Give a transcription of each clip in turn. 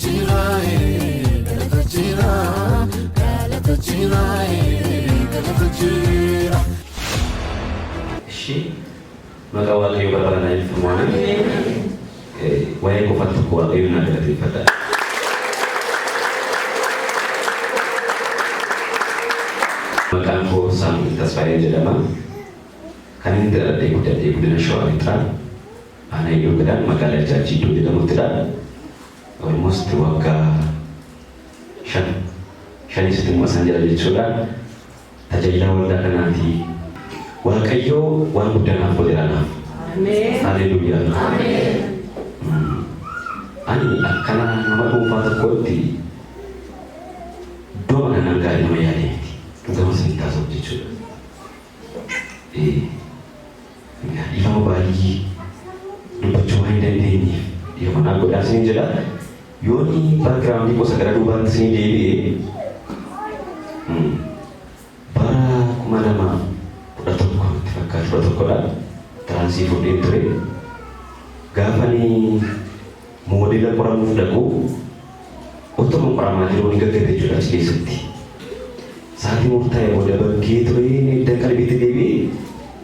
jira, galata jira, galata jira, galata jira. Ishii maqaa Waaqayyoo bara baraan eebbifamu. Waa'ee qofaan tokko Waaqayyoon naa galateeffadha. Maqaan koo Saamu'eel Tasfaayee jedhama. Kan inni dhaladhee guddadhee godina Shawaa Lixaa aanaa Iddoo Gadaan magaalaa Jaajii iddoo jedhamuttidha. Almost waggaa 5 shanii immoo isaan jira jechuudha. Tajaajila waldaa kanaati. Waaqayyoo waan guddaa naaf godheera naaf. Haleluuyaa. Ani akkana nama dhuunfaa tokkotti iddoo kana nan gaarii nama yaadee miti. Dhugama isinitti haasa'u jechuudha. Dhiifama baay'ee dubbachuu waan hin dandeenyeef dhiifama naaf godhaa isiniin jedha. Yooni background gosa gara duubaatti isinii deebi'ee, bara 2011 natti fakkaata, 11dha. Entrance fudheen ture. Gaafani moodela qoramuuf dhaqu otuma qoramaa jiru ni gaggabe jechuudha achi keessatti. Sa'aatii murtaa'e booda bakkee ture, edda qalbiitti deebi'ee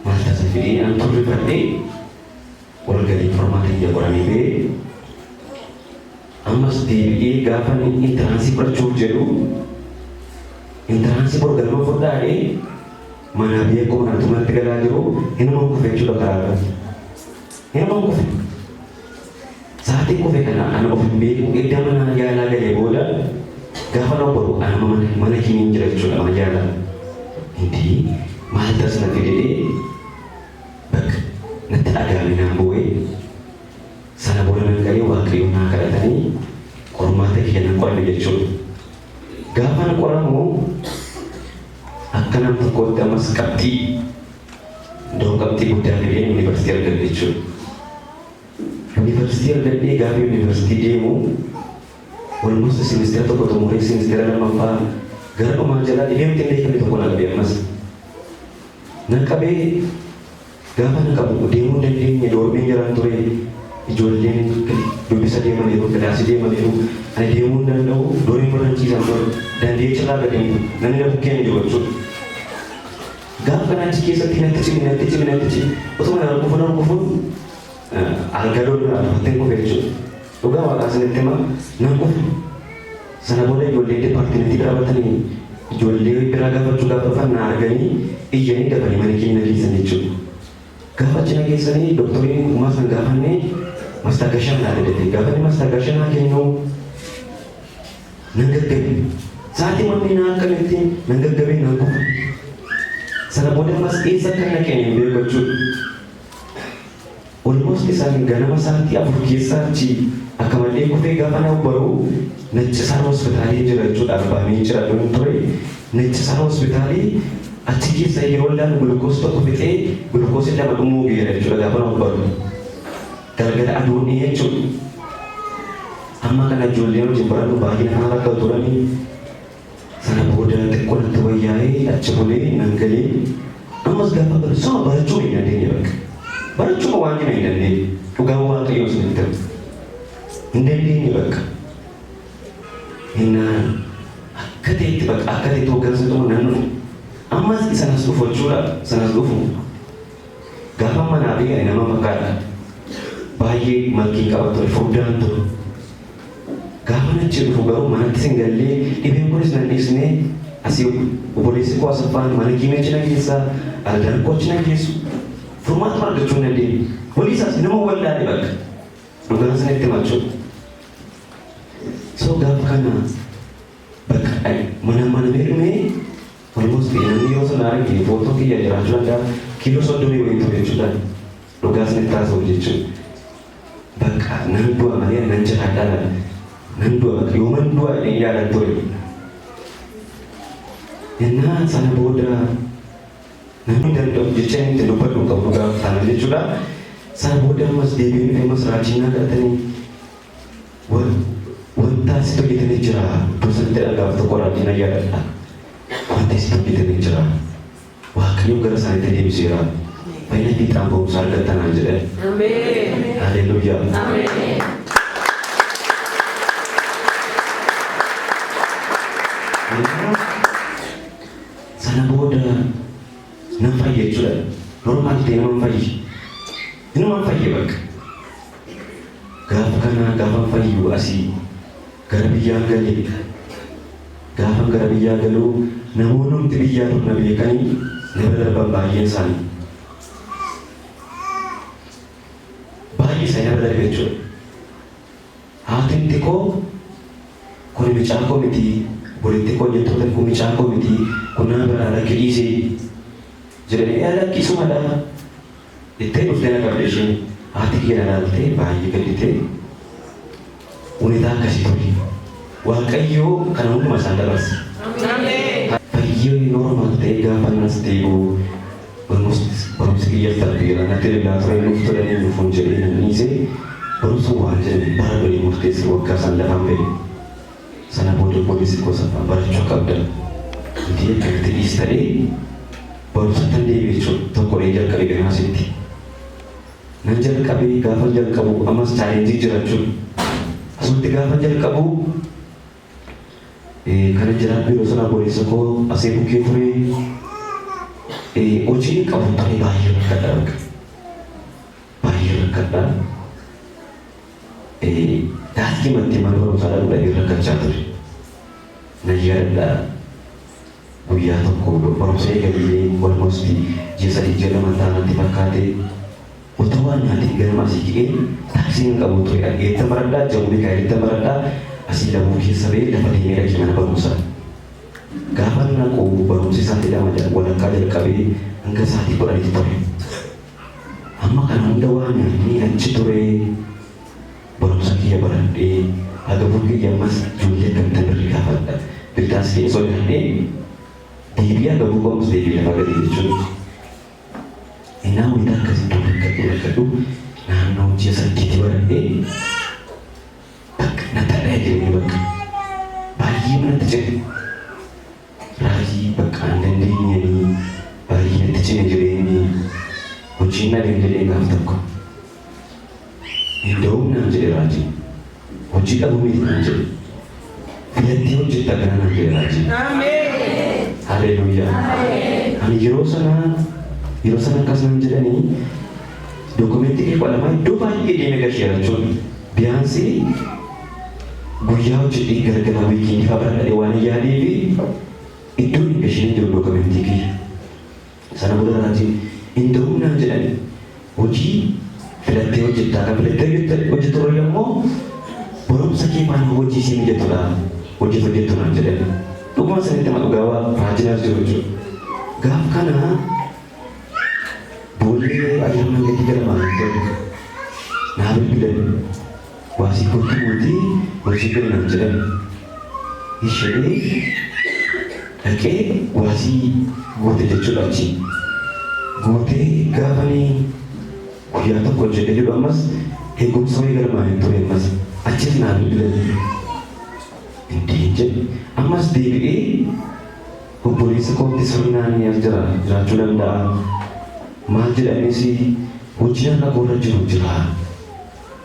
maal taasa fidee an turrifadhee ol galee qormaata kiyya qoramee ba'ee, ammas deebi'ee gaafa entrance fudhachuuf jedhu, entrance bor galma fudhaadhee manaa biyya akkuma kanatti manatti galaa jiru hinuma kufe jechuudha karaa irratti. Hinuma kufe. Sa'aatiin kufe kana ana of hin beeku. Edda mana yaalaa galee booda gaafa na boru ana mana kimiin jira jechuudha, mana yaalaa. Inti maal taas na fidee bakka natti dhaga'ame naan boo'ee, sana booda nan galee Waaqayyo naa kadhatanii qormaata kiyya nan qorame jechuudha. Gaafa na qoramu akka nam tokkootti ammas qabxii iddoo qabxii guddaa fidee yuunivarsiitii argadhe jechuudha. Yuunivarsiitii argadhee gaafa yuunivarsiitii deemu walumatti semester tokko xumuree semester lammaffaa gara dhumaa jalaa dhibee miti hin beekamne tokko na qabe ammas. Na qabee, gaafa na qabu deemuu hin dandeenye. Dormiin jiraan ture, ijoolleen dubbisa deemaniiru, kilaasii deemaniiru, ani deemuu hin danda'u. Dormiin bira ciisan ture, danda'ee cirraa gadi namni na bukkeen jiru jechuudha. Gaafa kana achi keessatti natti cimi, natti cimi, natti cimi, otuma na rukufu na rukufuun algaa dormiidhaa lafatteen kufe jechuudha. Dhugaa Waaqaa isinitti hima, nan kufe. Sana booda ijoolleen departmentii bira batanii ijoollee biraa gaafachuu gaafa dhufan na arganii iyyanii dafanii mana keenya geessan jechuudha. Gaafa achi na geessanii doktoriin uumaa san gaafannee mastaaggashaa naa fidate. Gaafa inni mastaaggashaa naa kennu nan gaggabe. Sa'aatii manni na akkamitti nan gaggabe, nan kufe. Sana booda ammas eessa akka naqeen hin beeku jechuudha. Almost isaan ganama sa'aatii 4 keessaa achi akka malee kufee gaafa na baru Nachisaan hospitaalii jira jechuudha. Arbaamii jira duun ture. Nachisaan hospitaalii achi keessa yeroo ilaalu gulukoos tokko fixee gulukoosii lama dhumuu geera jechuudha gaafa na baru. Galgala aduun dhiyee jechuudha. Amma kana ijoolleen wajjin barannu baay'ee na rakkatu turanii. Sana booda xiqqoo natti wayyaa'ee achi bulee nan galee, ammas gaafa galu sama barachuu hin dandeenye bakka. Barachuu waan hin dandeenye, dhugaa Waaqayyoo isinitti himu. Hin dandeenye bakka. Innaan akka ta'etti bakka akka ta'etti hoggansa xumur nan dhufu. Ammas isanas dhufu jechuudha. Sanas dhufu. Gaafa manaa biyya nama fakkaata. Baay'ee malkiin qaba ture, furdaan ture. Gaafa achi dhufu garuu manatti sin gallee, dhibeen kunis nan dhiisnee, asii obboleessi koo Asaffaan mana kiimee cina keessa, aldaan koo achi na geessu, furmaatuma argachuu hin dandeenye. Walii isaas nama wallaale bakka. Dhugaan sanitti himachuu. So gaafa kana bakka mana mana beeknee almost namni yeroo sana arge footoo kiyya jiraachuu danda'a, kiiloo 30 wayii ture jechuudha. Dhugaa sanitti haasa'u jechuudha. Bakka nan du'a malee nan jiraadha, nan du'a bakka yooman du'a jedhee yaadan ture. Innaa sana booda namni danda'u jecha inni itti dubbadhu hin qabu gaafa sana jechuudha. Sana booda ammas deebiin dhufee ammas raajinnaa kadhatanii wanta asitti hojjetamee jira. Iddoo sanatti gaafa tokko raajiin yaadadha. Wanta asitti hojjetamee jira. Waaqayyo gara isaaniitti deebiseera. Fayyina fiixaan ba'umsa argattanaan jedhan. Haleluuyaa. Sana booda nan fayye jechuudha. Normal ta'e naman fayye. Inuman fayye bakka. Gaafa kana gaafa fayyu asii gara biyyaa galee, gaafa gara biyyaa galuu namoonni biyyaa dur na beekanii na bira darban baay'een isaanii. Baay'ee isaanii na bira darbe jechuudha. Haatimti koo kun mucaa koo miti, obboleettii koo jettoota kun mucaa koo miti, kun nama biraa lakki dhiisee jedhanii, yaa lakki isumadha jettee dhuftee na qabde isheen. Haati kiyya na laaltee baay'ee gadditee. Wanitaa akkasii ture. Waaqayyoo kana hunduma isaan dabarse. Fayyee normal ta'ee gaafa nas deebi'u, almost barumsi kiyya darbeera. Natti bilbilaa ture, nuuf tolanii nuufuun jedhee nan dhiisee, barumsa waan jedhan bara durii murteesse waggaa san lafaan ba'e. Sana booda obboleessi koo safaa barachuu qabda. Inti akkamitti dhiistadhee barumsatti deebi'e jechuudha. Tokko dhee jalqabe ganaa sitti. Nan jalqabee, gaafa jalqabu ammas challenge jira jechuudha. Asumatti gaafa jalqabu kana jiraadhu, yeroo sana obboleessa koo asee bukkee ture, hojii qabu ture, baay'ee rakkadha bakka. Baay'ee rakkadha. Taaskii matti mana barumsaa dhaquu dhabee rakkachaa ture. Nan yaadadha, guyyaa tokko barumsa eegalee almost ji'a 3, ji'a 2 taanatti fakkaate, otoo waan nyaatiin ganama asii ka'ee taaksii hin qabu ture. Argeetta baradhaa, Jamu Mikaa'elitti baradhaa, asii labuu keessa ba'ee lafa deemee dhaqee mana barumsaa. Gaafa naqu barumsi isaatii 2 walakkaa jalqabee hanga sa'aatii 10tti ture. Amma kana hunda waan nyaatni achi ture, barumsa kiyya baradhee hagabuu kiyya ammas ijoollee akkamittan birrii gaafadha. Birtaas kiyya sodaadhee deebi'ee hagabuu qabuus deebi'ee lafa galee jechuudha. Innaa wayita akkasitti rakkadhu rakkadhu naannoo ji'a 8 baradhee bakka na tadhee jireenya bakka baay'ee manatti cime. Raajii bakka an dandeenyanii baay'ee natti cime jireenyi, hojiin dhabeen jedhee gaaf tokko. Hin naan jedhe raajii. Hojii dhabuu miti naan jedhe. Filattee hojjetta kana naan jedhe raajii. Haleluuyaa. Ani yeroo sana akkas naan jedhanii, dookumentii kee qolamaa iddoo baay'ee deemee gasheera jechuun biyyaansi guyyaa hojjedhee gargara weekend fa'aa baradhee waan hin yaadee fi iddoo hin gashiin jiru dookumentii kiyya. Sana booda raajiin hin ta'uu naan jedhani, hojii filattee hojjettaa, kan filattee hojjettu irra immoo barumsa kee faana hojii sii mijatudha hojjetu hojjettu naan jedhani. Dhuguma sanitti ma dhugaa waa raajiin as jiru jechuudha. Gaaf kana boollee ayyaan mangatii gara maalitti naa bilbilan, waasii kootti mootii hojii gadi naan jedhan. Ishee dhaqee waasii goote jechuudha achi. Gootee gaafanii guyyaa tokko jedhee jedhu ammas eegumsa wayii galmaa'ee ture, ammas achis naa bilbilan. Indeen jedhe, ammas deebi'ee obboleessa kootti sirnaan as jira jiraachuu danda'a. Maal jedhanis hojii harka koorra jiru jira.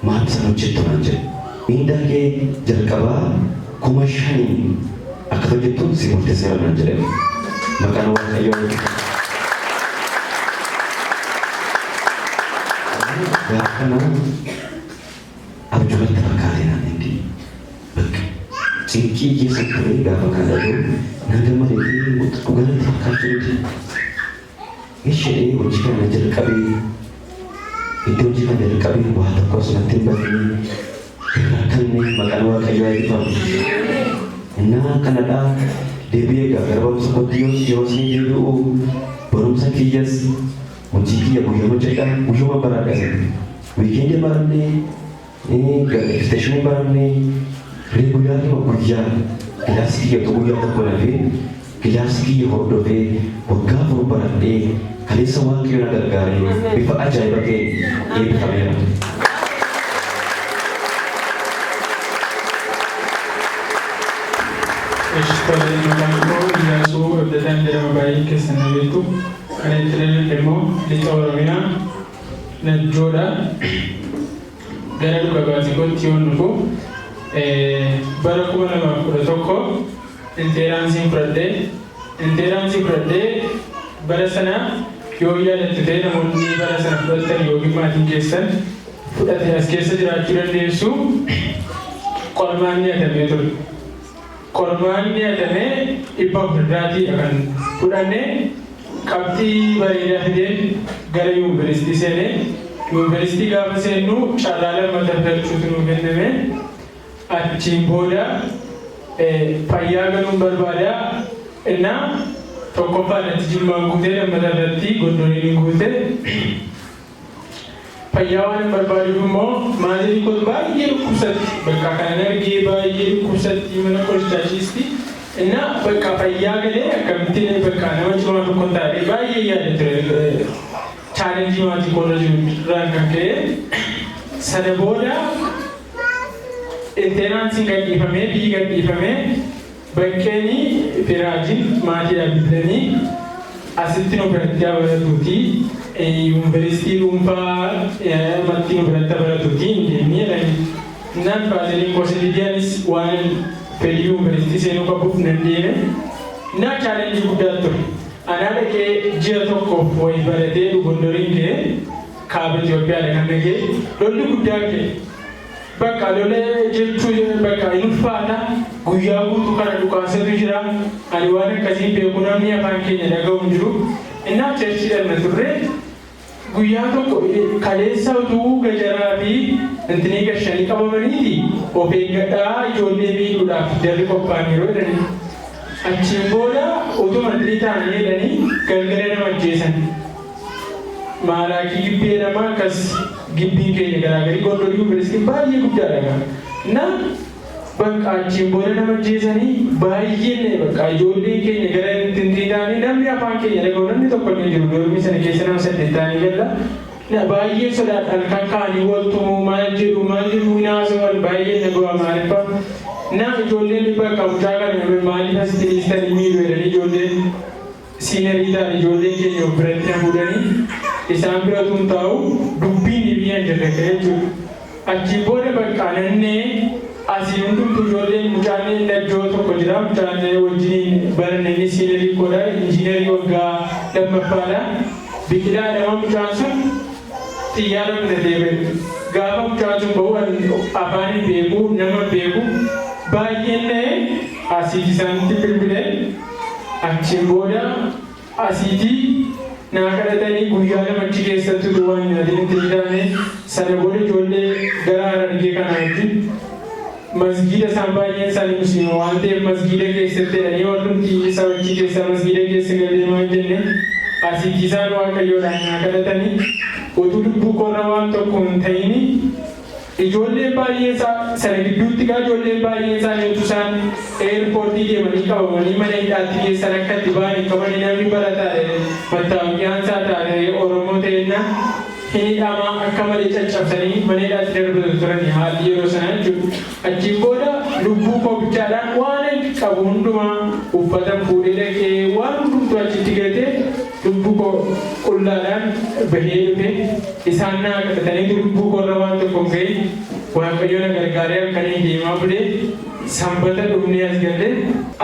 Maal isaan hojjettu naan jedhe. Mindaa kee jalqabaa 5,000 akka hojjettu si murteesseera naan jedhe. Maqaan Waaqayyoo. Gaafa kana abjuurratti fakkaate naan hindi. Bakka cinqii keessa ture gaafa kana dhaga'u nan gammadee dhugaatti fakkaachuu miti. Ishee hojii kana jalqabee, iddoo hojii kana jalqabee waa tokkos natti hin badne, hin rakkanne, maqaan Waaqayyoo haa eebbifamu. Innaa kanadhaa deebi'ee egaa gara barumsa kootti yeroo isin deebi'u, barumsa kiyyas hojii kiyya guyyaa hojjedha, guyyuma baradha isin. Weekend barannee, extension barannee, regular guyyaa kilaasii kiyya utuu guyyaa tokko nafee kilaasii kiyya hordofee waggaa 4 baradhee, kaleessa Waaqayyo na gargaaree bifa ajaa'iba ta'een eebbifameera. Tole, maqaan koo Iyyaasuu Abdataan jedhama, baay'een keessan na beektu. Kan itti dhaladhe immoo lixa Oromiyaa Najjoodha. Gara dhuga baatii kootti yoon dhufu, bara 2011 Entranceiin fudhadhee, entrance fudhadhee. Bara sana yoo yaadattu ta'e, namoonni bara sana fudhatan yookiin maatiin keessan fudhate as keessa jiraachuu dandeessu. Qormaanni hatamee ture. Qormaanni hatamee 400 irraatiidha kan fudhanne. Qabxii bareedaa fideen gara yuunivarsiitii seenee, yuunivarsiitii gaafa seennu carraa lammata filachuutu nuu kenname. Achiin booda fayyaa galuun barbaada. Innaa tokkoffaa irratti Jimmaan guutee, lammata irratti Gondoriin guutee. Fayyaa waan hin barbaaduuf immoo maatiin kun baay'ee dhukkubsatti. Bakka kanan argee baay'ee dhukkubsatti, mana qorichaa ciisti. Innaa bakka fayyaa galee akkamittiin bakka nama cimaa tokko hin taane baay'ee yaada ture. Challenge maatii koorra jiru irraan kan ka'e. Sana booda entranceiin gadhiifamee, biyyi gadhiifamee, bakkeenii firaajiin maatiidhaan bitanii asitti nu biratti baratuuti, yuunivarsiitii dhuunfaa matti nu biratti baratuuti hin deemnee jedhani. Naan fatheriin koos Lidiyaanis waan fedhii yuunivarsiitii seenuu qabuuf nan deeme. Naa challenge guddaa ture. Anaa dhaqee ji'a tokkoof wayii baratee Gondoriin ga'e, kaaba Itoophiyaadha kan dhaqee, lolli guddaa ga'e. Bakka lola jechuun bakka hin ulfaata, guyyaa guutuu kana dhukaasatu jira. Ani waan akkasiin beeku, namni afaan keenya dhaga'u hin jiru. Innaa church dhanna turre. Guyyaa tokko kaleessa utuu gajaraa fi intinii gashanii qabamaniiti, of eeggadhaa, ijoollee miidhuudhaaf jarri qophaa'aniiru jedhanii. Achiin booda utuma intinii ta'anii jedhanii galgala nama ajjeesan. Maalaakii gibbii jedhama, akkas gibbiin keenya garaagarii. Gondorii yuunivarsiitiin baay'ee guddaadha. Na bakka achiin booda nama ajjeesanii baay'een bakka ijoolleen keenya gara intintii ta'anii, namni afaan keenya dhaga'u namni tokko illee jiru. Dorm sana keessa nama saddeet ta'anii galla. Baay'ee sodaadhaan kan ka'anii waltumuu, maal jedhu maal jedhu hinaasawan, baay'ee dhaga'u Amaariffa. Na ijoolleen bakka mucaa kana maaliif asitti dhiistanii miidhu jedhanii, ijoolleen senior ta'an ijoolleen keenya of biratti na fuudhanii isaan bira tun taa'u, dubbiin dhibiyyaan jirre ka'e jechuudha. Achiin booda bakka nannee asii hundumtu ijoolleen, mucaan Najjoo tokko jira, mucaan wajjiniin baranne, inni senior koodha, engineer waggaa lammaffaadha. Biqilaa jedhama mucaan sun, xiyyaara bitatee ba'e. Gaafa mucaan sun bahu afaan hin beeku, nama hin beeku, baay'een na'e. Asiiti isaanitti bilbilee, achiin booda asiitii naa kadhatanii, guyyaa 2 achi keessatti utuu waan nyaatiin itti hin taane. Sana booda ijoollee gara Harargee kana wajjin masgiida, isaan baay'een isaanii musliima waan ta'eef, masgiida keessatti jedhanii, warrumti sabachii keessa masgiida keessa galee maal jenne, asiitii isaan Waaqayyoodhaan naa kadhatanii, utuu lubbuu koorra waan tokko hin ta'ini. Ijoolleen baay'een isaa sana gidduutti gaa, ijoolleen baay'een isaanii utuu isaan airport deemanii qabamanii mana hidhaatti geessan, akka itti ba'an hin qabanii. Namni barataadha, mattaawaqiyaan isaa taate Oromoo ta'enna hin hidhamaa, akka malee caccabsanii mana hidhaatti darbatu turanii haalli yeroo sanaa jechuudha. Achiin booda lubbuu koo bichaadhaan waan qabu hundumaa uffata fuudhee dhaqee, waan hundumtuu achitti gatee, lubbuu koo qullaadhaan bahee dhufe. Isaan naa kadhatanii, lubbuu koorra waan tokko hin gahin, Waaqayyo na gargaaree halkanii deemaa bulee sanbata dhufnee as galle.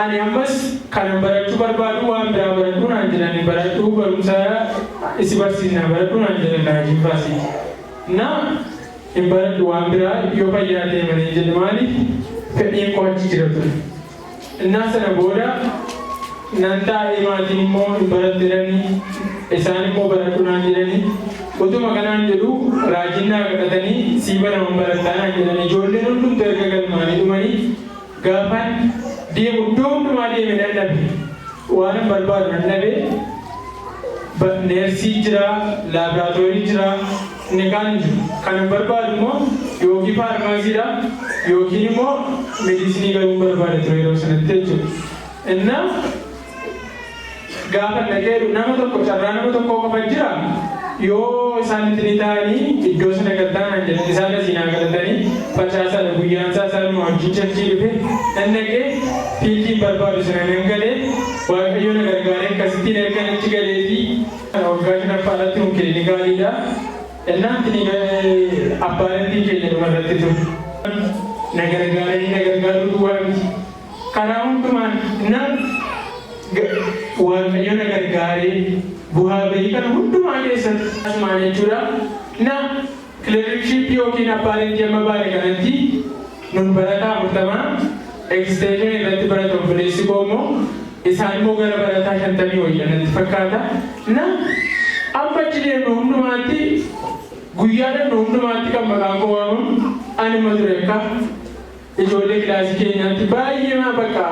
Ani ammas kanan barachuu barbaadu waan biraa baradhuu naan jedhani, baradhuu, barumsa isi barsiisna, baradhuu naan jedhan raajiin faasii. Na hin baradhu waan biraa yoo fayyaa ta'e malee jedhe. Maaliif? Fedhiin koo achi jira ture. Innaa sana booda nan taa'ee, maatiin immoo hin barattu jedhanii, isaan immoo baradhu naan jedhanii. Utuma kanaan jedhu raajiin naa kadhatanii, sii banaman barattaa naan jedhan. Ijoolleen hundumtu erga galmaanii dhumanii, gaafan deemu iddoo hundumaa deeme nan dhabe, waan hin barbaadu nan dhabe. Nurse jira, laaboraatoorii jira, inni kaan hin jiru. Kan hin barbaadu immoo yookiin pharmacydha yookiin immoo medicine galuun barbaada ture yeroo sanatti jechuudha. Innaa gaafa dhaqee nama tokko, carraa nama tokkoo qofa jira, yoo isaan itti ni ta'anii iddoo sana galtaan jedhan, isaan asii naa galatanii facaasaadha. Guyyaan isaa isaanuma wajjin church dhufe nan dhaqee, fieldiin barbaadu sana nan galee. Waaqayyo na gargaaree akkasittiin erga achi galeetii waggaa shanaffaadhaatti kun clinicaliidha. Innaan abbaarantiin keenya dhumarratti ture. Na gargaaranii, na gargaaruu duwwaa miti. Karaa hundumaan gargaaree bu'aa bahii kana hundumaa keessatti asumaan jechuudha. Na clerkship yookiin abbaa leenjii amma baane kanatti nun barataa 40, extension irratti barata obboleessi koo immoo, isaan immoo gara barataa 50 wayya natti fakkaata. Na amma achi deemnu hundumaatti, guyyaa dhannu hundumaatti kan maqaan koo waamamu anuma ture. Akka ijoollee kilaasii keenyaatti baay'ee maa bakka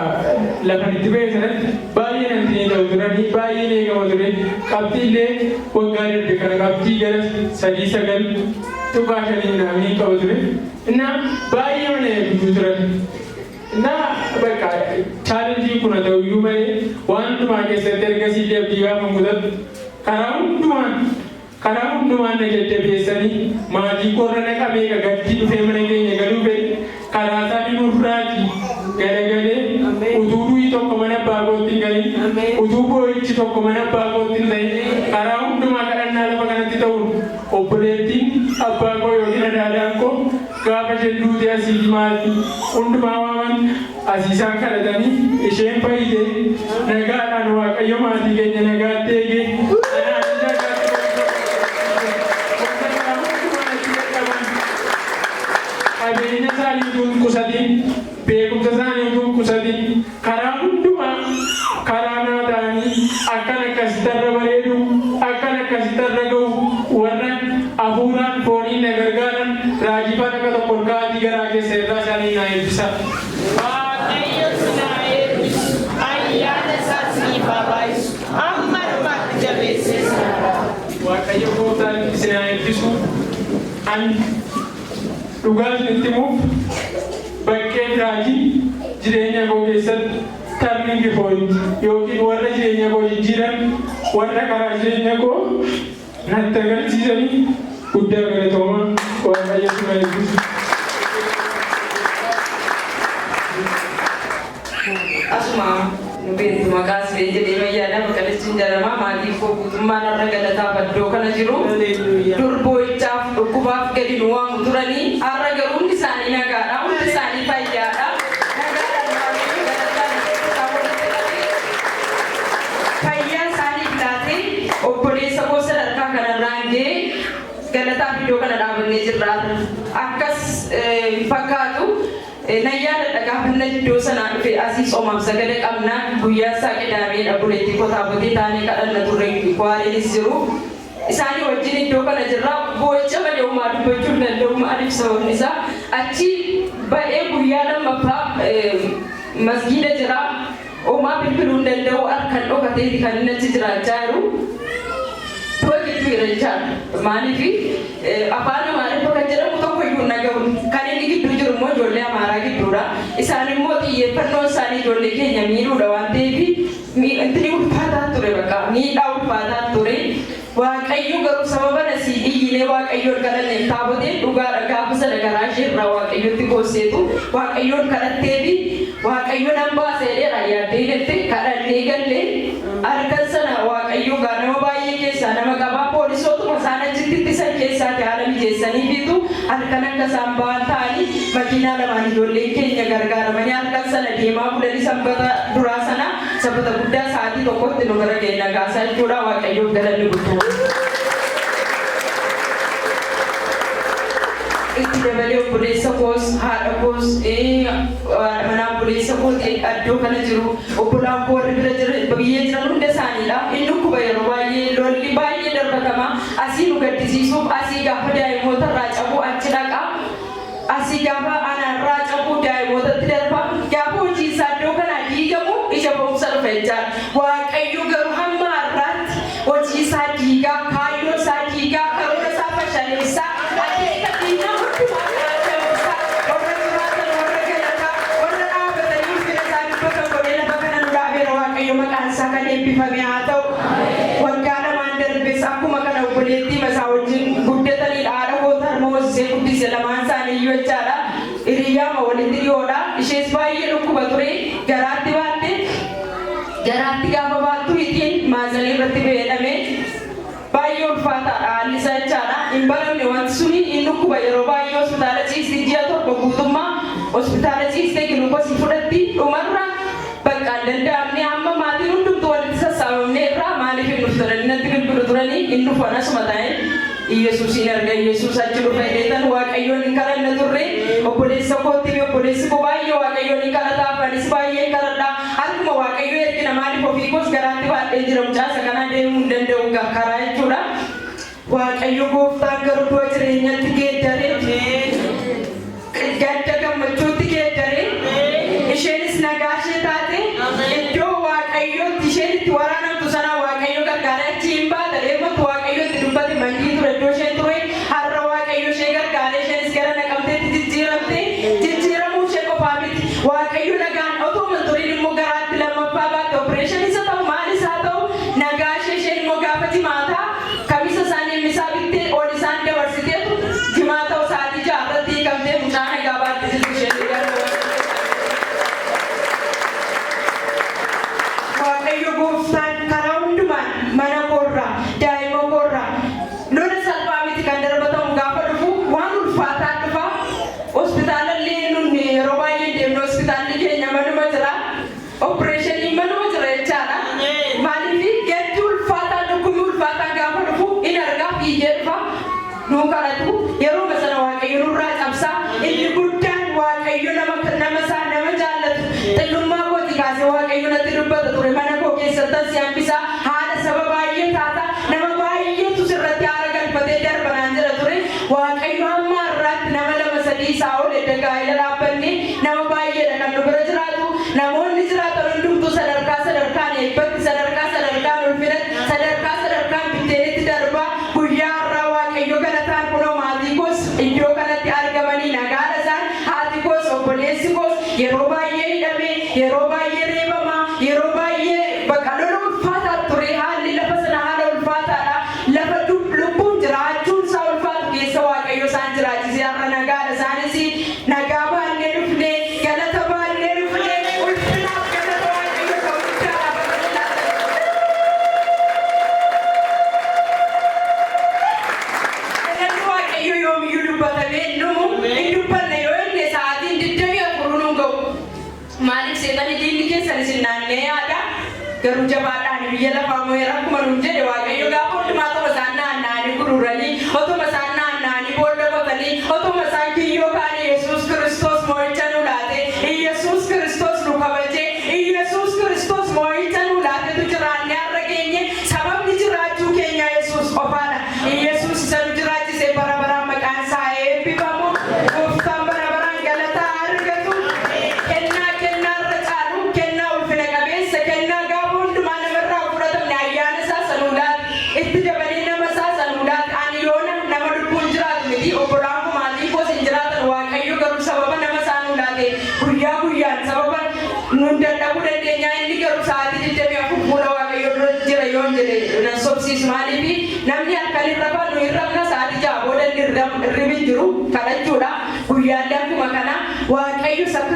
lafan itti ba'e sanatti baay'ee nanti ta'u turanii, baay'ee eegama ture. Qabxii illee waggaa darbe kana qabxii gara 3.9.5 naamni qaba ture. Inna baay'ee mana eeguu turan. Na bakka challenge kun haa ta'u iyyuu malee, waan hundumaa keessatti ergasii illee abdii gaafa kutatu karaa hundumaan na jajjabeessanii, maatii koorra na qabee gaddii dhufee mana keenya galuu fedhe karaa isaanii nurraati galagalee, utuu du'i tokko mana abbaa kootti hin galin, utuu boo'ichi tokko mana abbaa kootti hin ta'in, karaa hundumaa kadhannaa lafa kanatti ta'uun, obboleettiin abbaa koo yookiin adaadaan koo gaafa isheen duute asii maatii hundumaa waaman, asii isaan kadhatanii isheen fayyite. Nagaadhaan Waaqayyo maatii keenya nagaatti eege. Kanaanis nagaatti wanta karaa hundumaa itti dadhaban, qabeenya isaanii utuu hin qusatin, beekumsa isaanii utuu hin qusatin, karaa hundumaa karaa naa ta'anii akkan akkasitti irra bareedu, akkan akkasitti irra ga'u, warra hafuuraan fooniin na gargaaran raajifaan akka tokko ol ka'atii garaa keessa irraa isaanii naa eebbisa. Waaqayyo sinaa eebbisu. Ayyaana isaa siif haa baay'isu. Amma dhumaatti jabeessee sinaa dhaaba. Waaqayyo gooftaan isin haa eebbisu. Ani dhugaa isinitti himuuf, baqqeen raajii jireenya koo keessatti turning point yookiin warra jireenya koo jijjiiran, warra karaa jireenya koo natti agarsiisanii, guddaa galatoomaa. Waaqayyo isin haa eebbisu. Asuma nu beektu, maqaa Sibeen jedhee mayyaadha. Baqqalachiin jedhama. Maatiin koo guutummaan har'a galataaf iddoo kana jiru. Dur boo'ichaaf, dhukkubaaf gadi nu waamu turanii. Har'a garuu hundi isaanii nagaadha, hundi isaanii fayyaadha. Nagaadhaan Waaqayyo galataan isaa walitti qabee, fayyaa isaaniif laatee, obboleessa koo sadarkaa kanarraan ga'ee, galataaf iddoo kana dhaabannee jirra. Akkas hin fakkaatu. Nan yaadadha, gaafa iddoo sanaa dhufe asii tsoomaaf sagada qabna. Guyyaa isaa qidaameedha. Buleetti kotaa botee taanee kadhanna turre, kwaariinis jiru. Isaanii wajjin iddoo kana jirra. Boo'icha malee homaa dubbachuu hin danda'u, maaliif sababni isaa achi ba'ee guyyaa lammaffaa masgiida jira. Homaa bilbiluu hin danda'u, harkaan dhokateeti kan inni achi jiraachaa jiru. Du'a gidduu jira jechaadha. Maaliif afaan Amaariffa kan jedhamu tokko iyyuu hin dhagahu. Kan inni gidduu jiru immoo ijoollee Amaaraa gidduudha. Isaan immoo xiyyeeffannoon isaanii ijoollee keenya miidhuudha waan ta'eef intini ulfaataa ture, bakka miidhaa ulfaataa ture. Waaqayyo garuu sababa nasii iyyinee Waaqayyoon kadhanneef, taaboteen dhugaadha, gaafa sana garaa ishee irraa Waaqayyotti boosseetu Waaqayyoon kadhatteefi Waaqayyo nan baasa jedheera yaaddee galte. Kadhannee galle. Halkan sana Waaqayyo gaa nama baay'ee keessaa nama qabaa, poolisootuma isaan achitti ittisan keessaati haala mijeessaniifiitu halkan akka isaan ba'an ta'anii, makiinaa lamaan ijoolleen keenya gargaaramanii halkan sana deemaa bulanii, Sanbata duraa sana, Sanbata guddaa sa'aatii 1tti nu bira ga'e nagaasaa jechuudha. Waaqayyoof galanni guutuu. Itti dabalee obboleessa koos, haadha koos, haadha manaa obboleessa kooti iddoo kana jiru, obbolaan koo warri bira jira, biyya jiran hunda isaaniidha. Inni dhukkuba yeroo baay'ee lolli baay'ee darbatama. Asii nu gaddisiisuuf asii gaafa daa'imoota irraa cabuu achi dhaqa. Asii gaafa anaarraa cabuu daa'imootatti darba. Gaafa hojii isaa iddoo kanaa diigamu ija ba'umsa dhufa jechaadha. Waaqayyo garuu hamma har'aatti hojii isaa diigaa, kaayyoo isaa diigaa, karoora isaa fashaleessaa, akeeka diinaa hundumaa karaa warra jiraatan, warra galataa, warra dhaabatanii ulfina isaa dubbatan godhee lafa kana nu dhaabeera. Waaqayyo maqaan isaa kan eebbifame haa ta'u. Waggaa lamaan darbes akkuma kana obboleettii masaa wajjin guddataniidha. Haadha koota harma hoosisee guddise lamaan isaanii iyyuu jechaadha. Hiriyyaama walitti dhiyoodha. Ishees baay'ee dhukkuba ture. Garaatti baatte. Garaatti gaafa baattu hixiin maazanii irratti fayyadame, baay'ee ulfaataadha haalli isaa jechaadha. Hin baramne wanti suni, hin dhukkuba, yeroo baay'ee hospitaala ciisti, ji'a 7 guutummaa hospitaala ciistee giluukosii fudhatti. Dhumarra bakka hin danda'amne, hamma maatiin hundumtuu walitti sassaabamne irraa maaliif hin Hin dhufu anasuma taa'e Iyesuusiin arga, Iyesuus achi dhufa jedheetan Waaqayyoon hin kadhanna turre. Obboleessa kootti hime, obboleessi koo baay'ee Waaqayyoon hin kadhataaf, anis baay'ee hin kadhadha. Harkuma Waaqayyoo ergina, maaliif ofii koos garaatti baadhee jira mucaa isa kanaa, deemuu hin danda'u karaa jechuudha. Waaqayyo gooftaan garuu du'a jireenyatti geeddaree, gadda gammachuutti geeddaree, isheenis nagaa ishee taate. Iddoo Waaqayyootti isheen itti waraanamtu sana Waaqayyo gargaaree achi hin baata deematu. Waaqayyootti dubbate. Mandii ture iddoo isheen ture. Har'a Waaqayyo ishee gargaaree isheenis gara Naqamteetti jijjiiramte. Jijjiiramuu ishee qofaa miti, Waaqayyo nagaan otoo hin turiin immoo garaatti lammaffaa baatte. Operation isa ta'u maalis haa ta'u, nagaa ishee isheen immoo gaafa jimaataa kamisa isaanii misaa bittee ol isaan dabarsiteetu, jimaata sa'aatii 6 irratti hiikamtee mucaa nagaa baatte jirtu isheen gara. Waaqayyo gooftaan karaa hundumaan mana koorraa, daa'ima koorraa, lola salphaa miti kan darbatamu. Gaafa dhufu waan ulfaataa dhufa. Hospitaalallee nun yeroo baay'ee deemnu, hospitaalli keenya manuma jira. Opereeshiniin manuma jira jechaadha. Maaliif gaddi ulfaataa, dhukkubni ulfaataa gaafa dhufu in argaa fiigee dhufa. Nuu kadhatu, yeroo sana Waaqayyo nurraa cabsaa. Inni guddaan Waaqayyo nama nama isaa nama jaallatu. Xinnummaa kooti kaasee Waaqayyo natti dubbata ture: "Mana koo keessattan si hambisaa, haadha saba baay'ee taata, nama baay'eetu sirratti haara galfatee darba" naan jedha ture. Waaqayyo hamma har'aatti nama lama sadii isaa ol edda gaa'ela dhaabbanne nama baay'eedha kan nu bira jiraatu. Namoonni jiraatan hundumtuu sadarkaa sadarkaan eebbatti, sadarkaa sadarkaan ulfinatti, sadarkaa sadarkaan bitteenitti darbaa. Guyyaa har'aa Waaqayyo galataan kunoo maatii koos iddoo kanatti argamanii nagaadha isaan. Haati koos, obboleessi koos yeroo baay'ee hidhame, yeroo baay'ee reebama, yeroo baay'ee bakka lola ulfaataa ture. Haalli lafa sana haala ulfaataadha. Lafa lubbuun jiraachuun isaa ulfaatu keessa Waaqayyo isaan jiraachisee har'a nagaadha isaanis. Nagaa baannee dhufne, galata baannee dhufne, ulfinaaf galata Waaqayyo isa guddaadha. Galanni Waaqayyo yoomiyyuu dubbatamee hin dhumu. Hin dubbanne yoo inni sa'aatiin 24 nuun ga'u. Maaliif seexanni diinni keessan isin naannee yaada. Garuu jabaadhaan, biyya lafaa mo'eera akkuma nuun jedhe Waaqayyo. Gaafa hundumaa otuma isaan naanna'anii gurguranii, otuma isaan naanna'anii boolla qotanii, otuma isaan kiyyoo kaanii, Yesuus Kiristoos mo'icha nu laate, Yesuus Kiristoos nu kabaje, Yesuus Kiristoos mo'icha nu laatetu jiraannee har'a geenye. Sababni jiraachuu keenya Yesuus qofaadha. Yesuus isa nu jiraachise bara baraan maqaan isaa eebbifamu. Gooftaan bara baraan galataa argatu. Kennaa kennaa irra caalu, kennaa ulfina qabeessa, kennaa gaafa hundumaa namarraa fudhatamne, ayyaana isaa sanuu laate. Itti dabalee nama isaa sanuu laate. Ani yoona nama lubbuun jiraatu miti, obbolaan koo, maatii koos hin jiraatan. Waaqayyo garuu sababa nama isaa nuu laate guyyaa guyyaan sababa nun dadhabuu dandeenyaa, inni garuu sa'aatii 24 fuula Waaqayyo dura jira yoon jedhe nan sobsiisu. Maaliifi namni halkan hin rafa, nu hin rafna. Sa'aatii 6 booda inni hirribi jiru kadhachuudha. Guyyaallee akkuma kana Waaqayyo akka